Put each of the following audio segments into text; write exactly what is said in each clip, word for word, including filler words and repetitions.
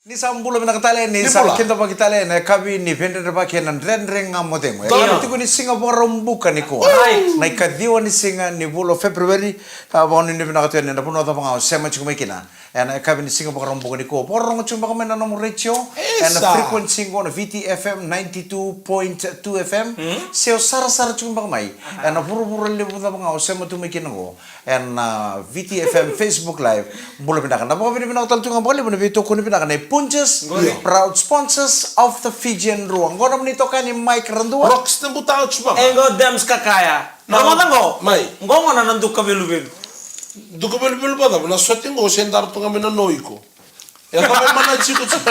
Ni sa bula vinaka tale, ni sa kidavaki tale ena yakavi ni veidredrevaki ena Dredre Ga Mo Cegu. E tiko ni siga Vakaraubuka nikua. Right. Na ikaciwa ni siga ni vula o February, a, vakanuinui vinaka tu yani ena vanua cava ga o sema tiko mai kina. Ena yakavi ni siga Vakaraubuka nikua, vakarorogo tiko beka mai na nomu retio ena frequency qo na V T F M ninety-two point two F M. Se o sarasara tiko beka mai ena vuravura levu cava ga o sema tu mai kina qo, ena, a, V T F M Facebook Live. Bula vinaka. Na vakavinavinaka tale tu ga vakalevu na veitokoni vinaka nei Punjas, proud sponsors of the Fijian Drua. Qo nomuni itokani Mike Radua. Rocks te buta out sma. E qo Dems Kakaya. Na rogoca qo. Mai. Qo gona na duka veluvelu. Duka veluvelu vacava? Na sote qo se dara tu ga mai na no iko. E cava e mana tiko tiko.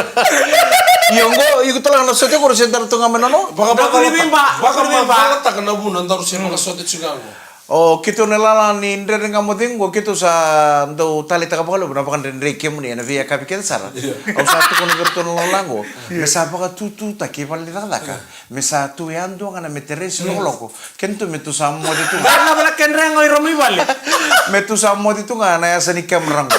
Io, qo iko tale ga na sote qo se dara tu ga mai na no. Vaka, vaka, vaka, vaka, vaka, taka na vuna daru se vaka sote tiko ga qo. O keitou na lala ni Dredre Ga Mo Cegu qo, keitou sa dau taleitaka vakalevu na vakadredrei kemuni ena veiyakavi kece sara. Io. Au sa tukuna vei iratou na lala qo me sa vakatututaki e vale ni cakacaka. Me sa tu yadua ga na meteresi lokoloko. Kena tu me tu sa moce tu ga. Bera na vale kedra qo i ra mai vale. Me tu sa moce tu ga na yasa ni kemra qo.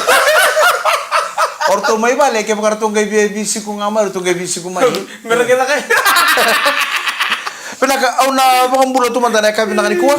O ratou mai vale, kevaka ratou qai via visiku ga mai, ratou qai visiku mai. Me ra kece kai. Vinaka, au na vakabula tu mada na yakavi vinaka nikua.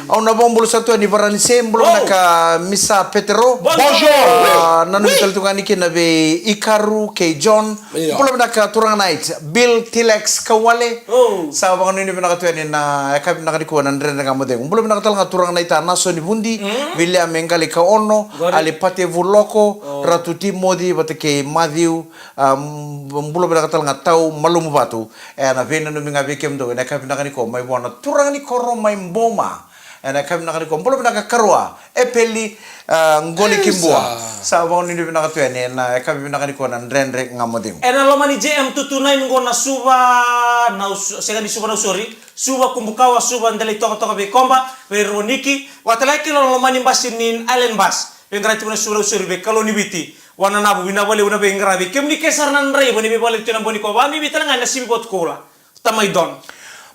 Au na vakabula sara tu yani Varanise, bula vinaka Misa Petero. Bonjour. A, nanumi tale tu ga yani kina vei Ikaru kei John. Io. Bula vinaka turaga Knight, Bill Tilex Kawale. Sa vakanuinui vinaka tu yani na yakavi vinaka nikua na Dredre Ga Mo Cegu. Bula vinaka tale ga turaga Knight, a, Nasoni Vudi, Viliame Qali Kaono, Alipate Vuloko, Ratu Timoci vata kei Matthew. A, bula vinaka tale ga Tau Malumuvatu. E, na veinanumi ga vei kemudou ena yakavi vinaka nikua mai vua na turaga ni koro mai Boma. Ena yakavi vinaka nikua, bula vinaka karua, Epeli, a, Qoli Kibua. Sa vakanuinui vinaka tu yani ena yakavi vinaka nikua na Dredre Ga Mo Cegu. Ena loma ni J M two two nine qo na Suva, na Us-, sega ni Suva na Usori, Suva Kubukawa, Suva Delaitokatoka vei Koba, vei Roniki, vata kei na loma ni basi ni Island Bus, veiqaravi tiko na Suva na Usori vei Kalou ni Viti, vua na Navu, vinaka vakalevu na veiqaravi. Kemuni kece sara na draiva ni veivakaleti tu ena bogi nikua, vakabibi tale ga na Sivi Vatukoula. Tamai Don.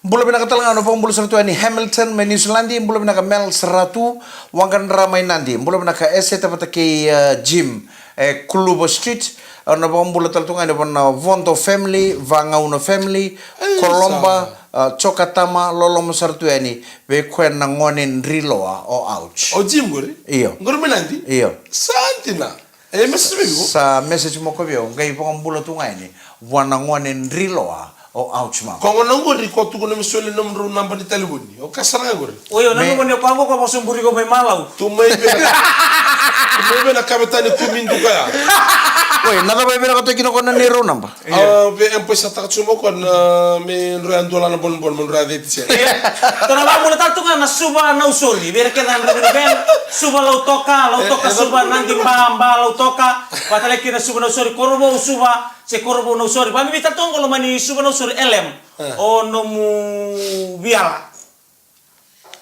Bula vinaka tale ga, na vakabula sara tu yani Hamilton mai New Zealand, bula vinaka Mel Saratu, Waqadra mai Nadi, bula vinaka Eseta vata kei, e, Jim, e, Kuluva Street, e, na vakabula tale tu ga yani vua na Vodo family, Vagauna family, Koloba, e, Jokatama, loloma sara tu yani vei koya na gone Driloa, o Ouch. O Jim qori? Io. Qori mai Nadi? Io. Sa dina. E message mai vei iko? Sa message mai vei au, qai vakabula tu ga yani vua na gone Driloa, o Ouch mama. Ko gona qori ko tukuna me solia nomudrau naba ni talevoni. O ka sara ga qori. Oi, o nanuma ni o koya qo ko vakasoburi iko mai Malau. Tu mai vei na, tu mai vei na kavetani kumi duka ya. Oi, na cava e vinakata kina o koya na neirau naba? Io. A, vei M-PAiSA taka tu mai o koya na me drau ya dua na bolebole, me drau ya thirty cents. Io. Tou na vakabula tale tu ga na Suva Nausori, vei ira kece na drau ni vei, Suva Lautoka, Lautoka, e, e, Suva Nadi, Ba, Ba Lautoka, vata kei na Suva Nausori, Korovou Suva, se Korovou Nausori. Vakabibi tale tu ga qo loma ni Suva Nausori, L M. E. O nomu viala.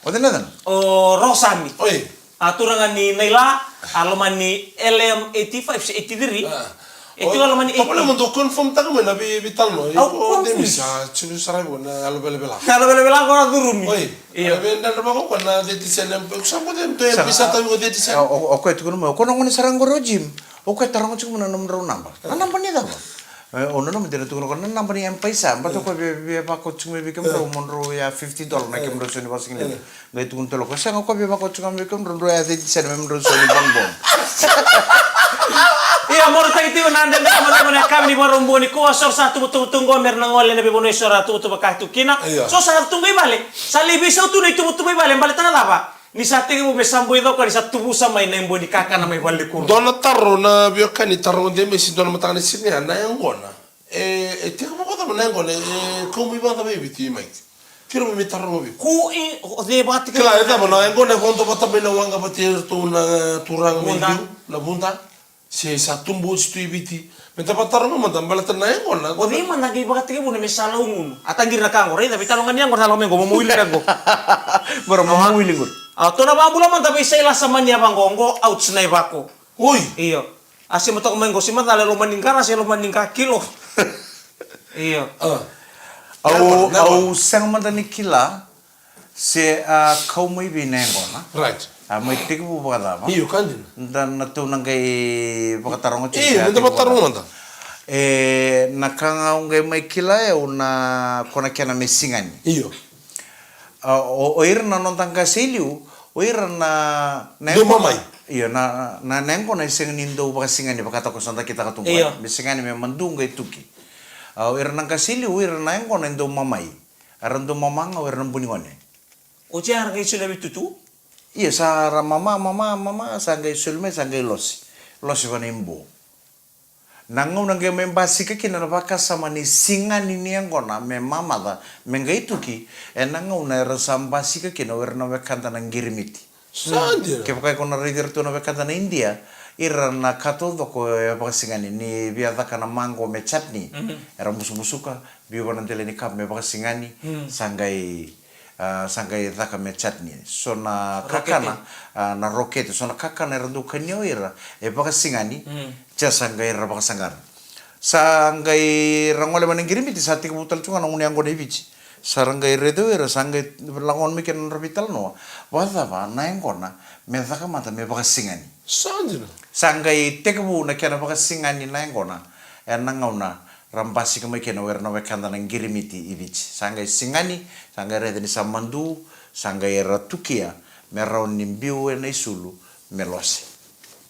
O cei na yacana? O Rosami. Oi. A turaga ni Naila, a loma ni L M eighty-five se eighty-three. A. E tiko a loma ni eighty. Tovolea mo dou confirm taka mai na vei, veitalanoa. Au confirm. Iko Demis, a tiko sara vei iko na yalo velavela. Yalo velavela ko na curumi. Oi. Io. Ave dredre vaka ko na thirty cents, ko sa bote to e pisa tavi ko thirty cents. A, o, o koya tukuna mai, o koya na gone sara qori o Jim. O koya taroga tiko mai na nomudrau naba. Na naba ni cava? E, o nanuma dina tukuna ko na naba ni M-PAiSA, baleta o koya via, via vakau tiko mai vei kemudrau mo drau ya fifty dollar na kemudrau sau ni vakasigalevu. Qai tukuna tale o koya, sega, o koya via vakau tiko mai vei kemudrau drau ya thirty cents me kemudrau sau ni bono bono. Ia, marautaki tiko na Dredre Ga Mo Cegu ena yakavi ni Vakaraubuka nikua, so sa tuvatuva tu qo me ra na gole ena veivanua eso era tuvatuvaka tu kina. Ia. So sa tu qo i vale, sa lai veisau tu na ituvatuva i vale, baleta na cava? Ni sa tekivu me sa boi coka, ni sa tuvusa mai na iboi ni kakana mai valenikuro. Dua na taro na veiwekani taroga Demesi dua na mataka ni siga ya, na yaqona. E, e tekivu vakacava na yaqona, e kau mai vakacava i Viti, Mike? Keirau mai taroga vei iko. Ko i, o cei vata kei. Kila, e cava na yaqona e vodo vata mai na waqa vata iratou na turaga mai Viti, na Vuda. Se sa tubu oti tu i Viti. Me da vakataroga mada baleta na yaqona. O cei mada qai vakatekivu na me sa lau gunu? A taqiri na ka qo, raica, veitalanoa ni yaqona sa lako mai qo, mo wili ka qo. Qo ra mo wili qo. A, tou na vakabula mada vei Sailasa Maniava qo, qo Ouch Naivako. Oi. Io. A sema toka mai qo, sema cala e loma ni qara, se loma ni qa kilo. Io. A. Au, au sega mada ni kila. Se a kau mai vei na yaqona. Right. A mai tekivu vakacava? Io, ka dina. Da na tou na qai vakataroga tiko. Io, me da vakataroga mada. E, na ka ga au qai mai kila au na ko na kena me sigani. Io. A, o, o ira na noda qase i liu, o ira na, na dau yaqona mamai. Io, na, na, na yaqona e sega ni dau vakasigani vakataka ko sa da kitaka tu mai. Io. Me sigani me madu qai tuki. A, o ira na qase i liu, o ira na yaqona e dau mamai. Era dau mama ga, o ira na bu ni gone. Oti ya ra qai solia vei tutu? Io, sa ra mama, mama, mama, sa qai soli mai, sa qai losi. Losi vana ibo. Na gauna qai mai basika kina na vakasama ni sigani ni yaqona me mamaca, me qai tuki, e na gauna era sa basika kina o ira na wekada na qirimiti. Sa dina. Kevaka iko na raici iratou na wekada na Idia, ira na ka taucoko e vakasigani, ni via caka na maqo me chutney, mhm, era musubusuka, biu vana dela ni kapa me vakasigani, mm, sa qai, a, sa qai caka me chutney. So na rokete. Kakana, a, na rokete, so na kakana era dau kania o ira e vakasigani, mm, tia sa qai ra vakasaqara. Sa qai ra gole mai na qirimiti, sa tekivu tale tu ga na gunu yaqona i Viti. Sa ra qai raici o ira, sa qai lako mai kina na nodra veitalanoa. Vakacava na yaqona me caka mada me vakasigani? Sa dina. Sa qai tekivu na kena vakasigani na yaqona e na gauna ra basika mai kina o ira na wekada na qirimiti i Viti. Sa qai sigani, sa qai raica ni sa madu, sa qai ra tukia me rawa ni biu e na isulu me lose.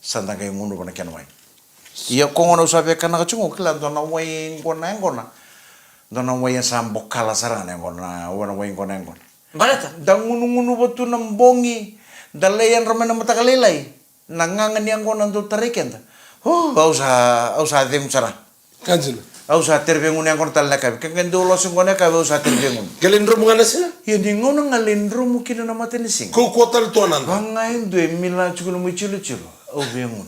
Sa da qai gunuva na kena wai. Ia ko gona au sa veikanaka tiko, kila dua na wai qo na yaqona. Dua na wai e sa bokala sara ga na yaqona, na wai qo na yaqona. Baleta? Da gunugunuva tu na bogi, da lai yadra mai na mataka lailai. Na gaga ni yaqona dau tarai keda. O, au sa, au sa cegu sara. Ka dina. Au sa tere vegunu yaqona tale na yakavi. Ke qai dau losi qo na yakavi, au sa tere vegunu. Qai lai dromu ga na siga? Ia ni gauna ga lai dromu kina na matanisiga. Kaukauwa tale tu na da. Vaga e dua e mila tiko na mai cilocilo. Au vegunu.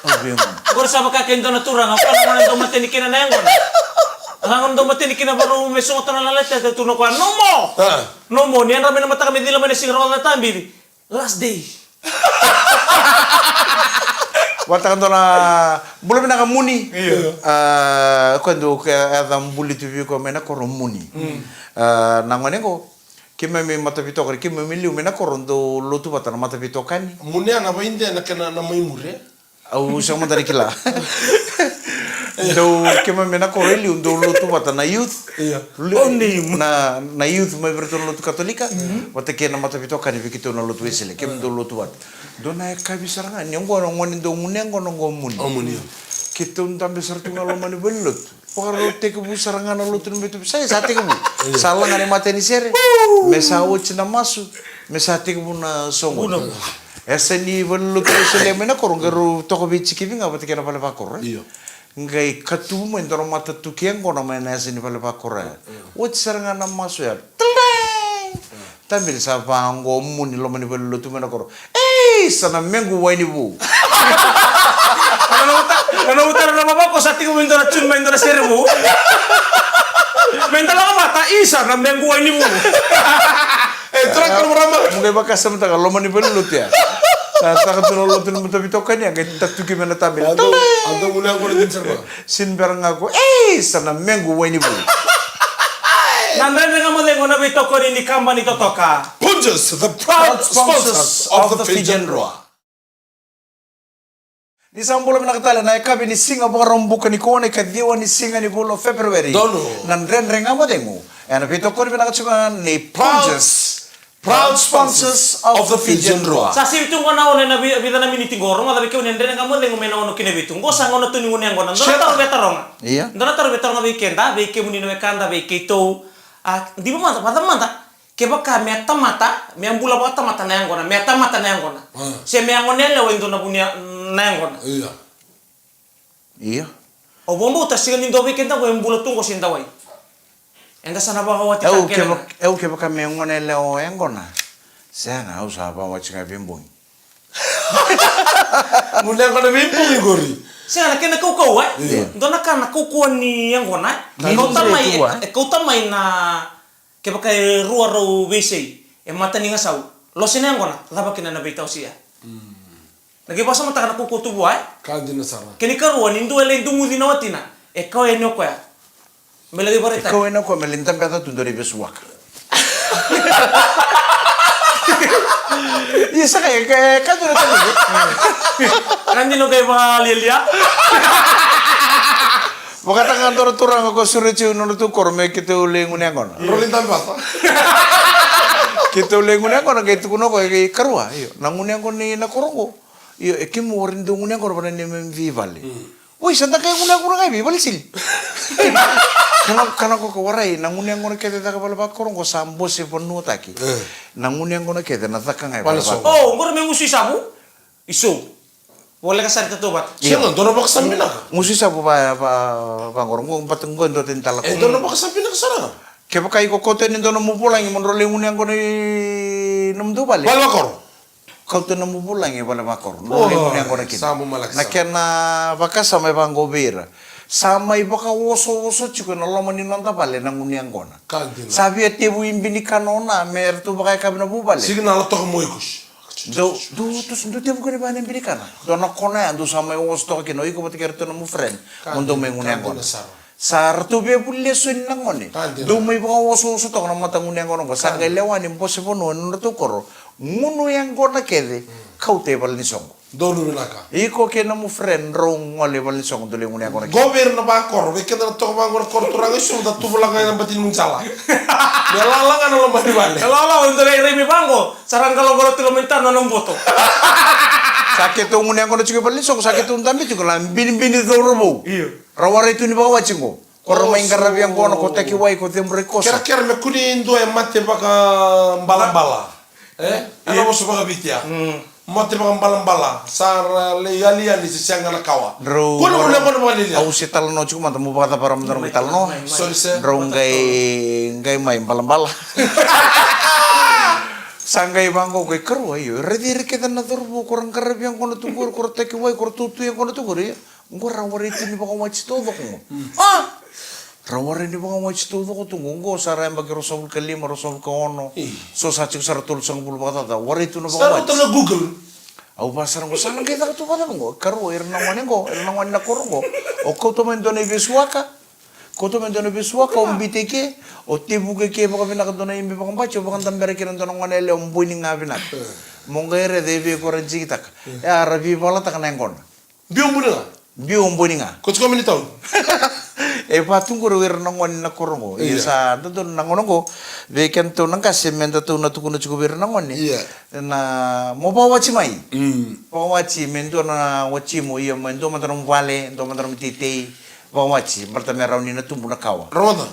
Au vegunu. Qori sa vaka ke dua na turaga, ko na gona dau mateni kina na yaqona. A gona dau mateni kina varau me sogota na lalai tete tu na koya. No more! A. No more. Ni yadra mai na mataka me cila mai na siga, rogoca na tabili. Last day. Vata dua na bula vinaka Muni. Io. A, ko dua ke yaca buli tu vei koya mai na koro Muni. Mm. A, na gone qo, keimami mataveitokani, keimami liu mai na koro dau lotu vata na mataveitokani. Muni a na vaidea na kena na mai muri. Au sega mada ni kila. Dau, keimami na koro e liu, dau lotu vata na youth. Io. Liu, o, ni na, na youth mai vei iratou na lotu Katolika. Mhm. Vata kei na mataveitokani vei keitou na lotu Wesele. Keimami dau lotu vata. Dua na yakavi sara ga, ni oqo na gone dau gunu yaqona oqo Muni. O Muni. Keitou dabe sara tu ga loma ni valenilotu. Vakarau tekivu sara ga na lotu ni mai tubu. Sa, sa tekivu. Io. Sa laga na imatai ni sere. Me sa oti na masu. Me sa tekivu na soqoni. Gunu. E sa ni valenilotu e solia mai na koro, qai rau toka veitiki vei ga vata kei na vale vakoro, e? Io. Qai katuvu mai dua na matatuki yaqona mai na yasa ni vale vakoro ya. Mm. Oti sara ga na masu ya. Tadai! Mm. Tabili sa vaqo Muni loma ni valenilotu mai na koro. Ei, sa na mequ wai ni vu. Na noqu ta-, na noqu taro na vavako sa tiko mai dua na tune mai dua na sere vu. Mai dua na vata, isa na mequ wai ni vu. E, tara ka marama. Mo qai vakasamataka loma ni valenilotu ya. Sa taka tu na lotu ni mataveitokani ya, qai tatuki mai na tabili. Ado, ado muna ko na din sarva. Sin bera ga ko, ei, sa na mequ wai ni vu. Na Dredre Ga Mo Cegu na veitokoni ni kabani totoka. Punjas, the proud sponsors of the Fijian Drua. Ni sa bula vinaka tale na yakavi ni siga Vakaraubuka nikua na ikaciwa ni siga ni vula o February. Donu. Na Dredre Ga Mo Cegu. Ena veitokoni vinaka tiko ga ni Punjas. Proud sponsors of the Fijian Drua. Sa sivi tu qo na ono ena vi-, vica na miniti qo. Rogoca vei kemuni na Dredre Ga Mo Cegu mai na ono ki na vitu. Qo sa gauna tu ni gunu yaqona. Dua na taro veitaroga. Ia. Dua na taro veitaroga vei keda, vei kemuni na wekada, vei keitou. A, diva mada, vacava mada. Kevaka me a tamata, me a bula vakatamata na yaqona, me a tamata na yaqona. A. Se me a gone yalewa e dua na vu ni ya-, na yaqona. Ia. Ia. Au vakabauta sega ni dua vei keda qo e bula tu qo se dawai. Eda sa na vakawati. Au keva-, au kevaka me gone yalewa o yaqona. Sega, au sa vakawati ga veibogi. Gone yaqona veibogi qori. Sega na kena kaukauwa, e? Ia. Dua na ka na kaukauwa ni yaqona, e? Na kauta mai, e, e kauta mai na Kevaka e rua rau veisei, e mata ni gasau, lose na yaqona, cava kina na veitausi ya? Mm. Na qai vakasamataka na kaukauwa tu vua, e? Ka dina sara. Kena ikarua, ni dua e lai dumuci na watina, e kau yani o koya. Me lai vakaraitaki. E kau yani o koya, me lai dabeca tu dua na ivesuwaka. Ia saka, e ka, e ka dua na ka dina. Ka dina o qai vakalialia. Vakataka dua na turaga ko sureti na nodratou koro me keitou lai gunu yaqona. Roli tabata. Keitou lai gunu yaqona, qai tukuna o koya, qai karua, io, na gunu yaqona ni na koro qo. Io, e kemu warai ni dou gunu yaqona vata na neimami veivale. Oi, sa da qai gunu yaqona ga i vei, vale sili. Kana, kana ko ka warai, na gunu yaqona kece caka vale vakoro qo sa bose vanuataki. Na gunu yaqona kece na caka ga i vale vakoro. O, qori me gusu i Savu? I Sou. Voleka sara i tatou vata. Sega, dua na vakasama vinaka. Gusu i Savu va, va, vaqoro qo, bata qo e dua tani tala. E dua na vakasama vinaka sara ga. Kevaka iko kauta yani dua nomu vulagi mo drau lai gunu yaqona i nomudou vale. Vale vakoro. Kauta nomu vulagi vale vakoro. Drau lai gunu yaqona kina. Na kena vakasama e vaqo vei ira. Sa mai vakaosooso tiko ena loma ni noda vale na gunu yaqona. Sa via tevu i binikana o na me ratou vakayakavi na vuvale. Signal toka mo iko. Dou, dou, dou, dou tevuka ni vaya na binikana. Dou na kona ya, dou sa mai oso toka kina, o iko vata kei ratou na nomu friend. Mo dou mai gunu yaqona. Sa ratou via vuli lesoni na gone. Dou mai vakaosooso toka na mata gunu yaqona qo. Sa qai lewa ni bose vanua ena nodratou koro. Gunu yaqona kece, kauta i vale ni soqo. Donu vinaka. Iko kei na nomu friend, drau gole i vale ni soqo, dou lai gunu yaqona kece. Qo vei ira na vakoro, vei keda na toka vaqo na koro turaga i Sou, da tuvulaka ena bati ni mucala. Me lala ga na loma ni vale. E lala, o dou lai rai mai vaqo. Sa ra qaloqalo tu loma ni tano na boto. Sa keitou gunu yaqona tiko i vale ni soqo, sa keitou dabe tiko na binibini cauravou. Io. Ra warai tu ni vakawati qo. Ko ra mai qaravi yaqona, ko takiwai, ko cebure kosa. Kerekere me kua ni dua e mate vakabalabala. E? Ena vosa vakaviti ya. Mate vakabalabala. Sa ra lai yali yani se sega na kawa. Drau. Kua ni gunu yaqona vakalialia. Au se talanoa tiko mada, mo vakacavara mada na noqu talanoa. Sorry, sir. Drau qai, qai mai balabala. Sa qai vaqo ko ikarua, io. Raici ira kece na cauravou ko ra qaravi yaqona tu qori, ko ra takiwai, ko ra tutu yaqona tu qori, io. Qo ra warai tu ni vakawati taucoko qo. A! Ra warai ni vakawati taucoko tu qo. Qo sa ra yabaki ruasagavulu ka lima, ruasagavulu ka ono. So sa tiko sara tolusagavulu vakacaca. Warai tu na vakawati. Sa rauta na Google. Au vakasara qo, sa na qai caka tu vakacava qo? Karua, ira na gone qo, ira na gone na koro qo. O kauta mai dua na ivesuaka. Kauta mai dua na ivesuaka, o bita i ke. O tevuka i ke vakavinaka dua na ibe vakabati, o vakadabera kina dua na gone yalewa boni ga vinaka. Mo qai raica e vei ko ra jikitaka. E a ra veivalataka na yaqona. Biu boni ga. Biu boni ga. Ko tiko mai ni taun. E vatu qori o ira na gone na koro qo. Ia sa dodonu na gauna qo vei kedatou na qase me datou na tukuna tiko vei ira na gone. Ia. Na mo vakawati mai. Vakawati me dua na watimu, ia me dua mada nomu vale, dua mada nomu teitei. Vakawati baleta me rawa ni na tubu na kawa. Rogoca.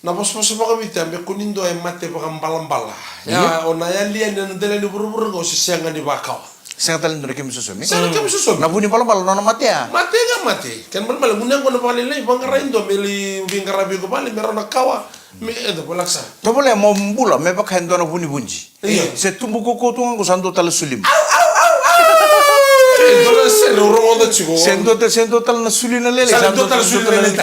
Na vosavosa vakaviti ya, me kua ni dua e mate vakabalabala. Ia, o na yali yani ena dela ni vuravura qo se sega ni vakawa. Sega tale ni dua na kemu sosomi. Sega na kemu sosomi. Na vu ni balabala nona mate ya. Mate ga mate. Kena malemale, gunu yaqona vakalailai, vaqarai dua me lai veiqaravi iko vale, me rawa na kawa. Me, e, da voleka sara. Tovolea mo bula me vaka e dua na vunivuji. Io. Se tubu kaukaua tu ga qo sa dua tale na sulima. Au, au, au, au. E dua na sere au rogoca tiko. Se dua ta-, se dua tale na sulina lailai. Sa dua tale na sulina lailai.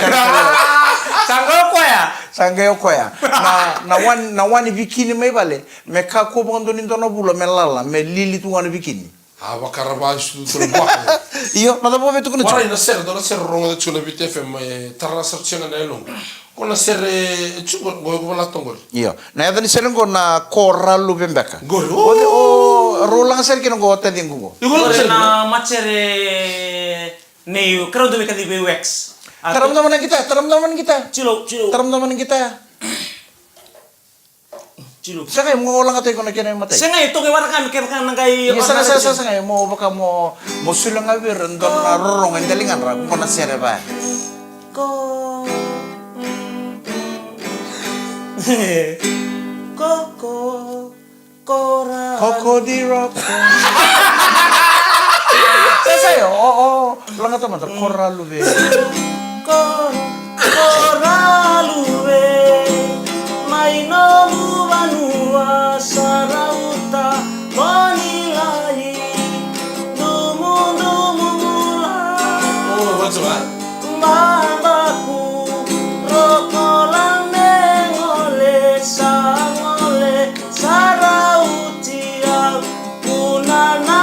Sa qai o koya. Sa qai o koya. Na, na wani, na wani vikini mai vale. Me kakua vakadua ni dua na vula me lala, me lili tu ga na vikini. A, vakarava isu tu na vako. Io, na cava vei tukuna tiko? Warai na sere, dua na sere rogoca tiko na Viti F M, e, tara sara tiko ga na yaloqu. Ko na sere, e, tiko, qo, qo, vala toqori. Io, na yaca ni sere qo na Ko Ra Luve Beka. Qori, o. O, o, rau laga sere kina qo, taciqu qo. Io, qori sere na matsere nei, keirau dau mai kacivi vei Wax. A, tara mada na gita, tara mada na gita. Tilo, tilo. Tara mada na gita. Tilo. Sa qai mo lagataki iko na kena imatai. Sa qai toqi vata ga me kevaka na qai. Ia, sa qai, sa qai, sa qai mo vaka mo, mo solia ga vei ira dua na rorogo e daligadra, ko na sere vaya. Ko, ko, ko, ko ra. Koko di rock. Sa qai, o, o. Lagata mada, Ko Ra Luve. Ko, Ko Ra Luve, mai nomu vanua sa rauta ko ni lai, dumudumu bula. O, what's that? Babaku, rokola me gole, sa gole, sa rauti au. Kuna na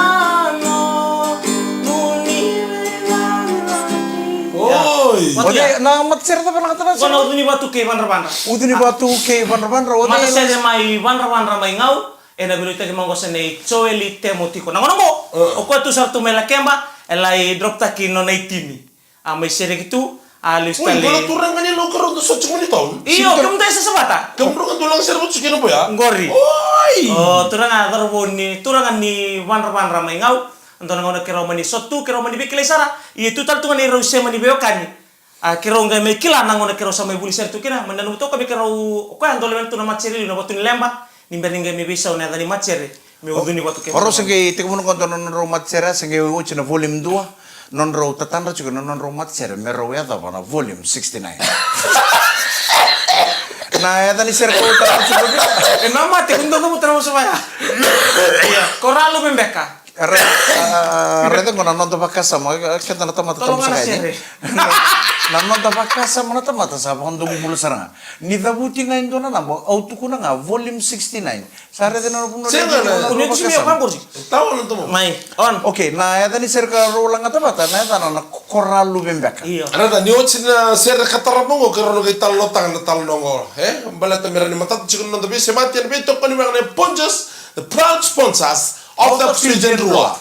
nomuni veilavilaki. Oi. Ode, na matasere cava na matasere? Ko na Ucu ni Vatu kei Vadravadra. Ucu ni Vatu kei Vadravadra, ode. Matasere mai Vadravadra mai Gau, ena veiliutaki maqosa nei Joeli Temo Tiko. Na gauna qo, o koya tu sara tu mai Lakeba, e lai drop taki nona itini. A mai sereki tu, A lesu tale. Oi, turaga ni Lau, keirau dau sota tiko mai Newtown. Io, kemudou e sasavata. Kemudrau ga dau laga sere vata tiko kina Boya? Qori. Oi! O turaga, cauravou ni turaga ni Vadravadrameigau. Dua na gauna keirau mani sota tu, keirau mani veikilai sara. Ia tu tale tu ga neirau isema ni veiwekani. A, keirau qai mai kila na gauna keirau sa mai vuli sere tu kina, mani nanuma toka me keirau, o koya dau lewena tu na matasere liu na Vatu ni Leba, ni bera ni qai mai veisau na yaca ni matasere, me ucuni vata kei. O rau se qai tekivu na qo dua na nodrau matasere, se qai oti na volume dua, nodrau tatadra tiko na nodrau matasere, me rau yacova na volume sixty-nine. Na yaca ni sere kau tatadra tiko. E na mate, kua ni dau cavuta na vosa vaya. Ia, Koro a Luvebeka. Raica qo na noda vakasama, keda na tamata. Tolo ga na sere. Na noda vakasama na tamata sa vakadomobula sara ga. Ni cavuti ga e dua na naba, au tukuna ga volume sixty-nine. Sa raica na vanua. Sega na, na noda vakasama. Tawa na tomo. Mai, on. Okay, na yaca ni sere ka rau lagata vata, na yacana na Koro a Luvebeka. Io. Raica, ni oti na sere ka tarava qo, keirau na qai talanoataka na talanoa qo, e? Baleta me rawa ni matata tiko na noda veisemati, ena veitokoni vaka na Punjas, the proud sponsors of the Fijian Drua.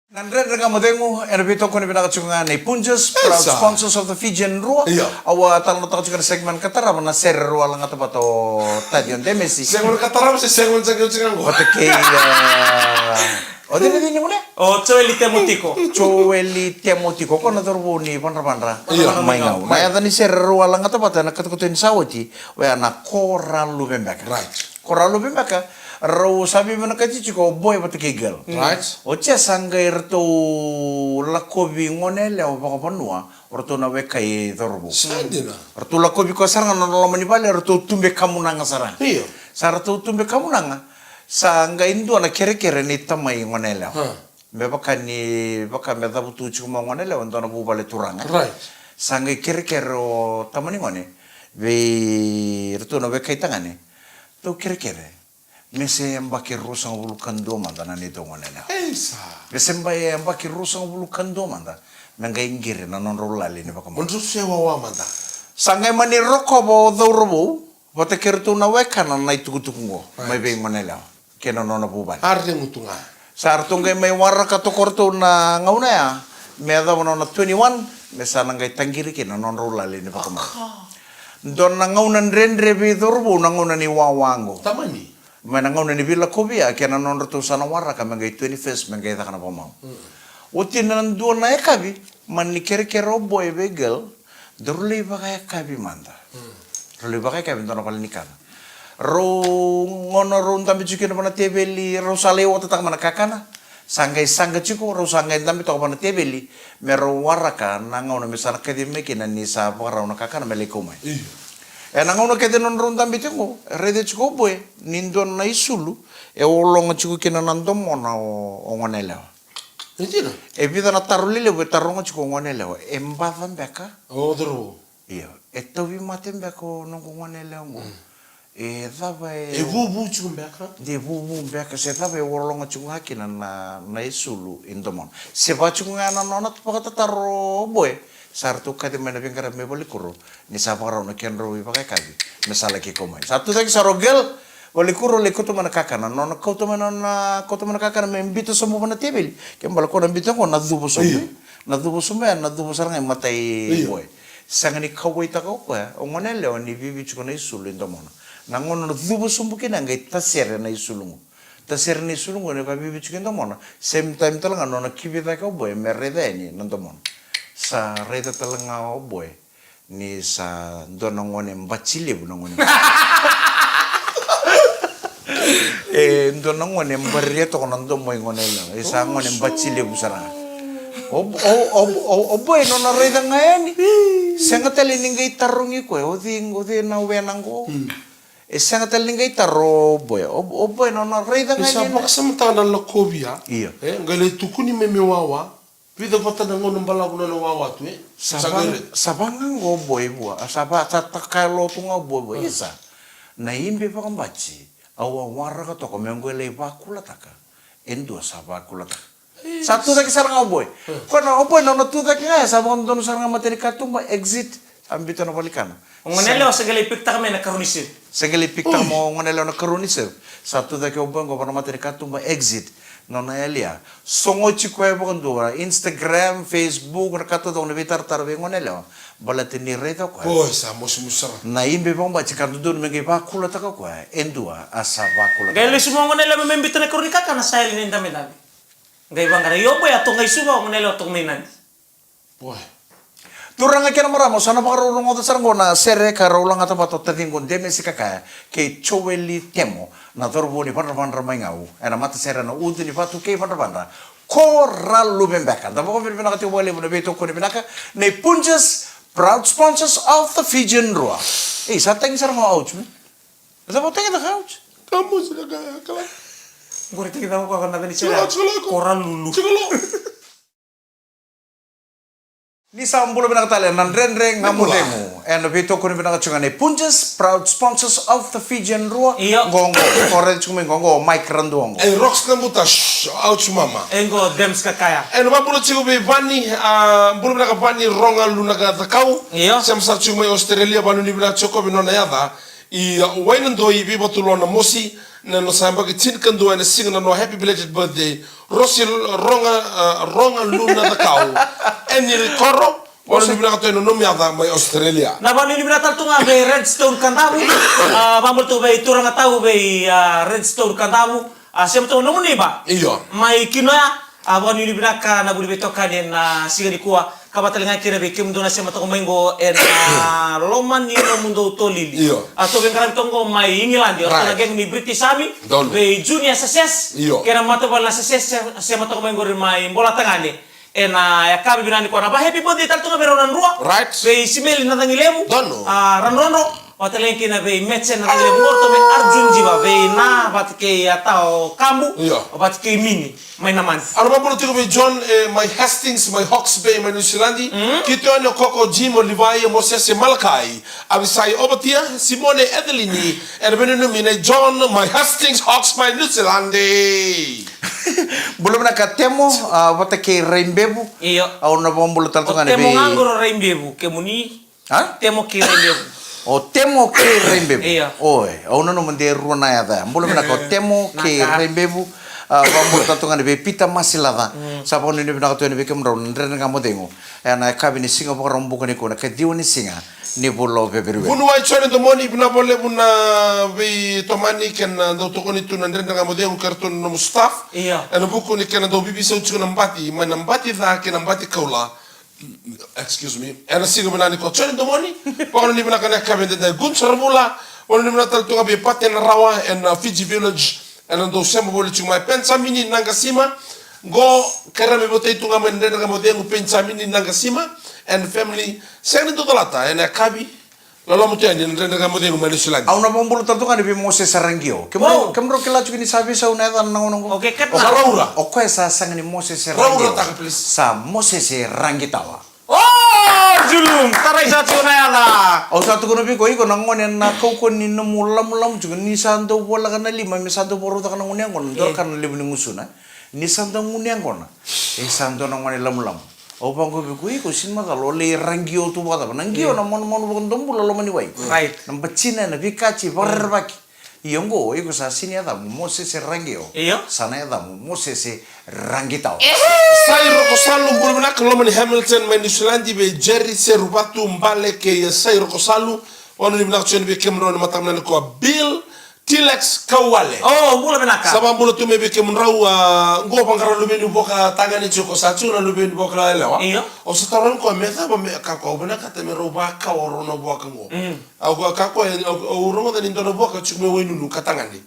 Na Dredre Ga Mo Cegu, ena veitokoni vinaka tiko ga na Punjas, proud sponsors of the Fijian Drua. Io. Au a talanoataka tiko na segment ka tarava na sere rau a lagata vata o Taci o Demesi. Segment ka tarava se segment sa qai oti ga qo? Vata kei, a, o cei na cei ni gone? O Joeli Temotiko. Joeli Temotiko, ko na cauravou ni Vadravadra. Io. Mai Gau. Na yaca ni sere rau a lagata vata ena katokatoni sa oti, oya na Koro a Luvebeka. Right. Koro a Luvebeka, rau sa veivinakati tiko o boy vata kei girl. Right. Oti ya sa qai ratou lakovi gone yalewa vakavanua, o ratou na weka i cauravou. Sa dina. Ratou lakovi koya sara ga na nona loma ni vale, ratou tube kamunaga sara ga. Io. Sa ratou tube kamunaga, sa qai dua na kerekere ni tamai gone yalewa. Ha. Me vaka ni, vaka me cavutu tiko mai o gone yalewa e dua na vuvale turaga. Right. Sa qai kerekere o tama ni gone vei iratou na weka i tagane. Tou kerekere me se yabaki ruasagavulu ka dua mada na neitou gone yalewa. Ei, sa. Me se bai yabaki ruasagavulu ka dua mada me qai qiri na nodrau lali ni vakamau. Mo drau se wawa mada. Sa qai mani rokova o cauravou vata kei iratou na wekana na itukutuku qo. Right. Mai vei gone yalewa kei na nona vuvale. A regu tu ga. Sa ratou qai mai waraka toka o ratou na gauna ya me yacova na nona twenty-one, me sa na qai taqiri kina na nodrau lali ni vakamau. Aka. Dua na gauna dredre vei cauravou na gauna ni wawa qo. Tamani. Mai na gauna ni veilakovi ya kei na nodratou sa na waraka me qai twenty-first me qai caka na vakamau. Mm. Oti na dua na yakavi, mani kerekere o boy vei girl, daru lai vakayakavi mada. Mm. Rau lai vakayakavi dua na valenikana. Rau gauna rau dabe tiko kina vana teveli, rau sa lai otataka mai na kakana. Sa qai saqa tiko, rau sa qai dabe toka vana teveli me rau waraka na gauna me sa na kacivi mai kina ni sa vakarau na kakana me lai kau mai. Io. Ena gauna kece nodrau dabe tiko qo, e raica tiko o boy ni dua na isulu e ologa tiko kina na domona o, o gone yalewa. E dina. E vica na taro lelevu e taroga tiko o gone yalewa, e baca beka o cauravou? Io. E tauvimate beka o noqu gone yalewa qo? Mm. E cava e, e vuvu tiko beka? De vuvu beka se cava e ologa tiko ga kina na, na isulu e domona? Se vaka tiko ga na nona vakatataro o boy, sa ratou kaci mai na veiqaravi mai valenikuro ni sa vakarau na kedrau ivakayakavi me sa laki kau mai. Sa tucake sara o girl valenikuro, lai kauta mai na kakana, nona kauta mai, nona kauta mai na kakana me biuta sobu vana teveli. Ke bale ko na biuta qo na cuva sobu. Io. Na cuva sobu ya na cuva sara ga i matai. Io. Boy. Sega ni kauwaitaka o koya o gone yalewa ni vivi tiko na isulu e domona. Na gauna na cuva sobu kina qai tasere na isulu qo. Tasere na isulu qo ni vakavivi tiko e domona. Same time tale ga nona kivi cake o boy me raica yani na domona. Sa raica tale ga o boy ni sa dua na gone bati levu na gone. E dua na gone baria toka na domo i gone yalewa. E sa gone bati levu sara ga. O, o, o, o, o boy nona raica ga yani. Sega tale ni qai tarogi koya, o cei, o cei na wena qo? Mm. E sega tale ni qai taro o boy. O, o boy nona raica ga yani. Ni sa vakasamataka na lakovi ya. Io. E qai lai tukuni mai me wawa. Vica vata na gauna balavu na nona wawa tu, e? Sa va, sa va ga qo o boy vua, a, sa va, sa takalo tu ga o boy vua. Mm. Isa, na ibe vakabati au a waraka toka me qo e lai vakulataka e dua sa vakulataka. Sa tucake sara ga o boy. Mm. Koya na o boy na nona tucake ga ya sa vakadodonu sara ga matai ni katuba, exit. Sa biuta na valenikana. O gone yalewa sa qai lai pikitaka mai na karua ni sevu. Sa qai lai pikitaka mai o gone yalewa na karua ni sevu. Sa tucake o boy qo vana matai ni katuba, exit. Nona yalia. Sogoti koya vakadua, Instagram, Facebook, na ka taucoko na veitaratara vei gone yalewa. Baleta ni raica o koya. Boy, sa mosimosi sara. Na ibe vakabati ka dodonu me qai vakulataka o koya. E dua, a sa vakulataka. Qai lesu mai o gone yalewa me biuta na karua ni kakana sa yali na idabedabe. Qai vaqara, io boy, a toqai Suva o gone yalewa toka mai Nadi. Boy. Turaga kei na marama, au sa na vakarau rogoca sara oqo na sere ka rau lagata vata o taciqu Demesi Kakaya kei Joeli Temo, na cauravou ni Vadravadra mai Gau, ena matasere na Ucu ni Vatu kei Vadravadra. Ko ra luve beka. Da vakavinavinaka tiko vakalevu na veitokoni vinaka nei Punjas, proud sponsors of the Fijian Drua. Ei, sa tagi sara ga o ouch me. Sa vakatagi caka ouch. Kamusi na ka, kala. Qori tagi caka ko na veni sere. Tiko lo, tiko lo. Ko ra lulu. Tiko lo. Ni sa bula vinaka tale na Dredre Ga Mo Cegu. Ena veitokoni vinaka tiko ga nei Punjas, proud sponsors of the Fijian Drua. Io. Qo, qo, o raica tiko mai qo, qo, Mike Raduogo. E, Rox na buta, shh, ouch mama. E qo, Dems Kakaya. Ena vabula tiko vei Vani, a, bula vinaka Vani, Roga Luna Cakau. Io. Sema sara tiko mai Australia, vanuinui vinaka tiko vei nona yaca. I, a, Wainadoi, Veivatulona Mosi, na nona sa yabaki tinikadua ena siga na nona happy belated birthday. Rosi Roga, a, Roga Luna Cakau. Eni Koro, vanuinui vinaka tu ena nomu yaca mai Australia. Na vanuinui vinaka tale tu ga vei Redstone Kadavu, a, vabula tu vei turaga tau vei, a, Redstone Kadavu, a, sema tu nomu neiba. Io. Mai Kinoya, a, vanuinui vinaka na vuli veitokani ena siga nikua. Ka vata tale ga kina vei kemudou na sema toka mai qo ena loma ni nomudou tolili. Io. A tou veiqaravi toka qo mai Igiladi, o ratou na gang ni British Army. Donu. Vei Junior Sases. Io. Kei na matavuvale na Sases, se-, sema toka mai qori mai Bolatagane. Ena yakavi vinaka nikua na va happy birthday tale toka vei rau na drua. Right. Vei Simeli Nacagilevu. Donu. A, Radrodro. Vata tale ga kina vei Mece Nacagilevu, qo ratou vei Arjun Jiva, vei Na, vata kei Atao Kabu. Io. Vata kei Mini. Mai Namadi. Au na vabula tiko vei John, e, mai Hastings, mai Hawke's Bay, mai Niusiladi. Mm. Keitou yani o Koko, Jim, o Livai, o Mosese, Malakai, Avisai, Ovatia, Simone, Ethelini, ena veinanumi nei John, mai Hastings, Hawke's, mai Niusiladi. Bula vinaka Temo, a, vata kei Raibevu. Io. Au na vakabula tale tu ga na vei. O Temo ga qori o Raibevu, kemuni. A? Temo kei Raibevu. O Temo kei Raibevu. Io. Oi, au nanuma de rua na yaca ya. Bula vinaka o Temo kei Raibevu. A, vakabula tale tu ga ni vei Pita Masilaca. Mm. Sa vakanuinui vinaka tu yani vei kemudrau na Dredre Ga Mo Cegu. Ena yakavi ni siga Vakaraubuka nikua na kaciwa ni siga ni vula o February. Vuniwai Jone Domoni, vinaka vakalevu na veitomani kei na dau tokoni tu na Dredre Ga Mo Cegu kei ratou na nomu staff. Io. Ena vuku ni kena dau vivisau tiko na bati, mai na bati ca kei na bati kaula. Excuse me. Ena siga vinaka nikua Joni Domoni. Vakanuinui vinaka na yakavi edaidai Gun Saravula. Vakanuinui vinaka tale tu ga vei Pate na Rawa ena, uh, Fiji Village. Ena dau sema voli tiko mai Penjamini Nagasima. Qo kerea me votai tu ga mai na Dredre Ga Mo Cegu Penjamini Nagasima and family. Sega ni dau calata ena yakavi. Loloma tu yani na Dredre Ga Mo Cegu mai Niusiladi. Au na vakabula tale tu ga ni vei Mosese Raqio. Kemudrau, kemudrau kila tiko ni sa veisau na yacana na gauna oqo. Okay, cut. O Raura. O koya sa sega ni Mosese Raqio. Raura taka, please. Sa Mosese Raqitawa. Oh, Julum, tarai sa tiko na yaca. Au sa tukuna vei iko, iko na gone na kaukauwa ni nomu lamulamu tiko, ni sa dau voleka na lima me sa dau vakarau caka na gunu yaqona, dua ka na levu ni gusuna. Ni sa dau gunu yaqona, e sa dua na gone lamulamu. Au vaqo vei iko, iko sega ni macala o lai Raqio tu vakacava? Na qio na manumanu vakadobula loma ni wai. Right. Na batina, na veikati, vakarerevaki. Ia oqo, iko sa sega ni yacamu Mosese Raqio. Io. Sa na yacamu Mosese Raqitawa. Sai Rokosalu, bula vinaka loma ni Hamilton mai Niusiladi, vei Jerry Seruvatu Bale kei Sai Rokosalu. Vakanuinui vinaka tu yani vei kemudrau ena mataka vinaka nikua. Bill Tilex Kauwale. Oh, bula vinaka. Sa vakabula tu mai vei kemudrau, a, qo vaqara luve ni vuaka tagane tiko, sa tiko na luve ni vuaka yalewa. Io. Au sa taroga koya me cava me kakua, au vinakata me rau vakawa o rau na vuaka qo. Mm. Au kakua, au, au rogoca ni dua na vuaka tiko mai Wainunu ka tagane.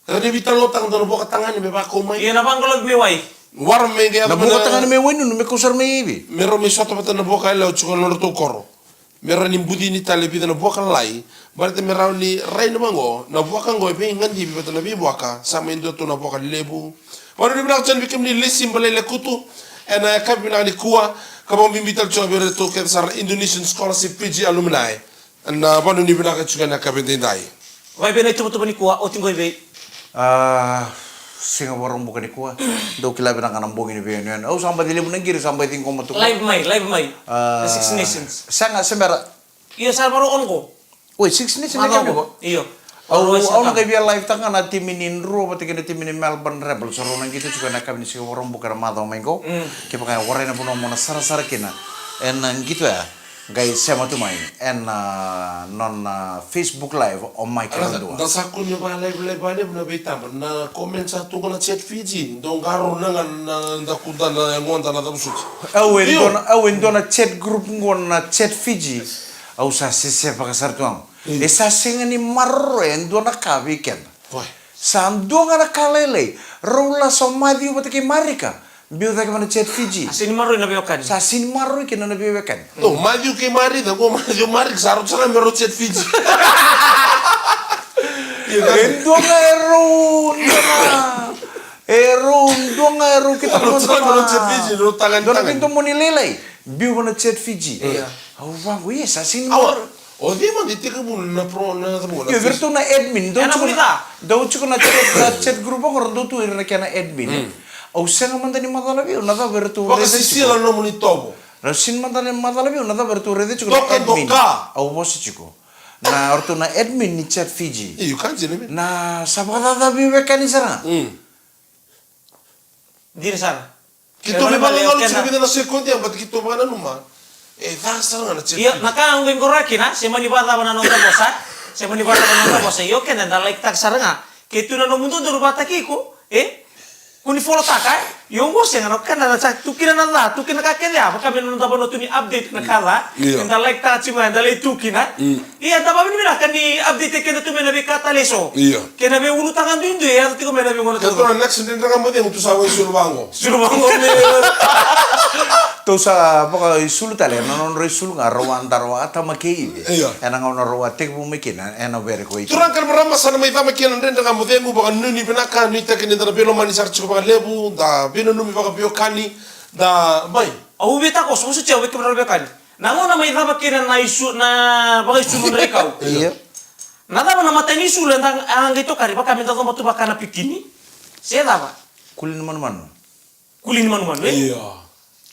Ra ni veitalanoataka dua na vuaka tagane me vakau mai. Ia na vaqolovi mai wai. Wara me qai na vuaka tagane mai Wainunu me kau sara mai Ivi. Me rau mai sota vata na vuaka yalewa tiko na nodratou koro. Me rawa ni bucini tale e vica na vuaka lalai, baleta me rawa ni rai na vaqo, na vuaka qo e veigadivi vata na veivuaka, sa mai dua tu na vuaka levu. Vakanuinui vinaka tiko yani vei kemuni Lisi Balailekutu, ena yakavi vinaka nikua, ka vakabibi tale tiko vei iratou kece sara na Indonesian Scholarship Fiji Alumni. Ena vakanuinui vinaka tiko yani na yakavi edaidai. Vakaevei na ituvatuva nikua, oti qo i vei? A, siga Vakaraubuka nikua. Dou kila vinaka na bogi ni veiyanuyanu. Au sa baci levu na qiri, sa baci ciqoma tu. Live mai, live mai. A, na Six Nations. Sega, se bera. Io, sa vakarau on qo. Oi, Six Nations na kena qo? Io. Au, au na qai via live taka ga na timi ni Drua vata kei na timi ni Melbourne Rebels. Rau na qito tiko ena yakavi ni siga Vakaraubuka ena macawa mai qo. Kevaka e warai na vanua mo na sarasara kina, ena qito ya. Qai sema tu mai ena, ah, nona, ah, Facebook Live o Mike Radua. Da sa kune vakalive, live vakalevu na veitaba. Na comment sa tu qo na Chat Fiji. Dou qaro na ga na dakuda na yagoda na cavusuki. Au e dua na, au e dua na chat group qo na Chat Fiji. Au sa sesevaka sara tu ga. E sa sega ni maroroya e dua na ka vei keda. Sa dua ga na ka lailai. Rau lasa o Maciu vata kei Marika. Biu cake vana Chat Fiji. A sega ni maroroi na veiwekani. Sa sega ni maroroi kina na veiwekani. No, Maciu kei Marika, qo Maciu Marika, sa rau sara me rau Chat Fiji. E dua ga e rau, dua ga, e rau, dua ga e rau kei na dua na kei domoni lailai. Biu vana Chat Fiji. Au vaqo, ia sa sega ni maroroi. O cei mada e tekivu na pro, na cava? Io, vei ratou na admin. Dou tiko na chat, na chat group qo, ratou tu ira na kena admin. Au sega mada ni macala vei au na cava eratou raica tiko. Vakasisila na nomuni tovo. Rau sega mada ni macala vei au na cava eratou raica tiko na admin. Au vosa tiko. Na, o ratou na admin ni Chat Fiji. Io, you can't say anything. Na sa vakacava veiwekani sara ga. Dina sara. Keitou veivakalagalaga tiko vei na sekodi ya, but keitou vakananuma. E ca sara ga na Chat Fiji. Io, na ka au qai qoroya kina, se mani vakacava na noda vosa. Se mani vakacava na noda vosa. Io, keda da like taka sara ga. Ke tu na nomu dodonu vata kei iko, e? Ko ni follow taka, e? Io, qo sega na ka na sa tu kina na ca, tu kina na ka kece ya, vaka me na noda vanua tu ni update na ka ca. Io. Keda like taka tiko ga, da lai tu kina. Ia, da vavinavinaka ni update keda tu mai na veika tale eso. Io. Kei na veiulutaga duidui e yaco tiko mai na veigauna taucoko. Next, Dredre Ga Mo Cegu, tou sa vakaisulu vaqo. Isulu vaqo me. Tou sa vakaisulu tale, na nodra isulu ga rau a dara o Atama kei Ivi. Io. Ena gauna rau a tekivu mai kina ena were ko Iteni. Turaga kei na marama, sa na mai cava kina na Dredre Ga Mo Cegu, vakanuinui vinaka, nuitaki ni da na veilomani sara tiko vakalevu, da veinanumi vakaveiwekani, da mai. Au via takoso, au sa tiko vei kemuni na veiwekani. Na gauna mai cava kina na isu, na vakaisulu dra ikau. Io. Na cava na mata ni isulu eda a qai tokari vaka me da coba tu vaka na pikini? Se cava? Kuli ni manumanu. Kuli ni manumanu, e? Io.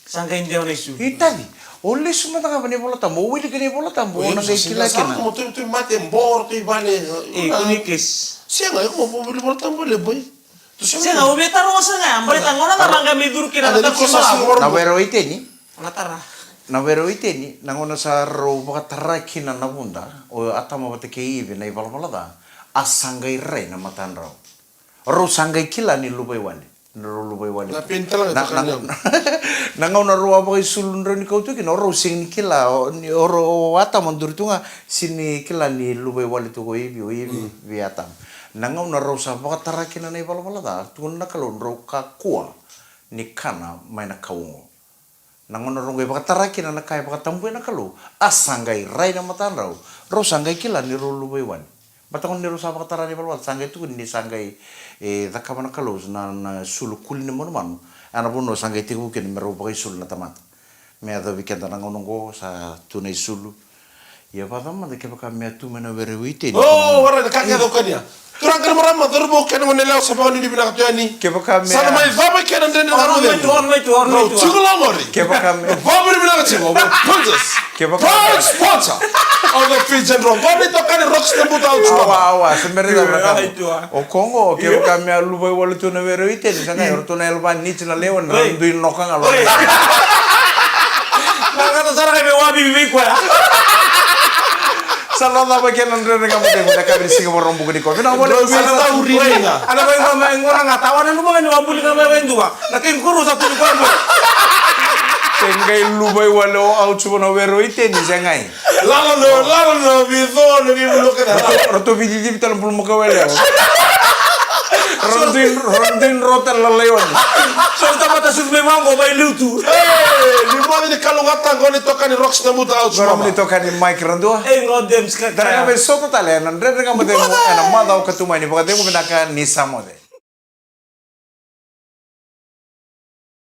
Sa qai dewa na isulu. Itavi. O lesu mada ga vei na iVolatabu, o wilika na iVolatabu, o na qai kila kina. Sa mo tu, tu mate boro tu i vale. E, kuni kesi. Sega, e mo vo vei iVolatabu le boy. Sega, au via taroga sara ga, baleta gauna cava ga me curu kina na taro. Na were o Iteni. Na tara. Na were o Iteni, na gauna sa rau vakatara kina na vuda o Atama vata kei Ivi na ivalavala ca, a sa qai rai na matadrau. Rau sa qai kila ni luvaiwale. Ni rau luvaiwale. Na gauna rau a vakaisulu drau ni kau tu kina, o rau sega ni kila, o rau, o Atama duri tu ga, sega ni kila ni luvaiwale tu ko Ivi, o Ivi vei Atama. Na gauna rau sa vakatara kina na ivalavala ca, tukuna na Kalou, drau kakua ni kana mai na kau oqo. Na gauna rau qai vakatara kina na ka e vakatabuya na Kalou, a sa qai rai na matadrau, rau sa qai kila ni rau luvaiwale. Baleta gauna ni rau sa vakatara na ivalavala, sa qai tukuni ni sa qai, e, cakava na Kalou na, na isulu kuli ni manumanu. Ena vanua sa qai tekivu kina me rau vakaisulu na tamata. Me yacovi keda na gauna oqo sa tu na isulu. Ia vacava mada kevaka me a tu mai na were o Iteni. O, warai na ka kece o kania. Turaga kei na marama, cauravou kei na goneyalewa, sa vakanuinui vinaka tu yani. Kevaka me sa na mai cava kina na Dredre Ga Mo Cegu. Tiko la qori. Kevaka me vakanuinui vinaka tiko. Kevaka me sponsor of the Fijian Drua. Qori toka ni Rocks na buta au tiko. Awa, awa, se mere cava na ka. O koqo, kevaka me a luvaiwale tu na were o Iteni, sa qai o ratou na yalava ni tsi na lewa, na dui noka ga lo. Na gata sara ga me wavi vei koya. Sa lo cava kena na Dredre Ga Mo Cegu na yakavi ni siga Vakaraubuka nikua. Vinaka vakalevu. Ana mai ga mai gona ga tawa na luma ga ni wabuli ga mai wai dua. Na kei kuru sa tuli koya. Se qai luvaiwale o au tsuva na were o Iteni se qai. Lala no, lala no, vi tho, no, vi mulo kena. Ratou vi cici vi tala bulu maka wele. Rodin, rodin rota la laioni. So tamata suru mai mango mai lutu. Hey, ni mo ni kalougata qo ni toka ni Rocks na buta au. Qo ni toka ni Mike Radua. Hey, qo dem skaka. Dara ga mai sota tale na Dredre Ga Mo Cegu ena macawa ka tu mai ni vakacegu vinaka ni sa moce.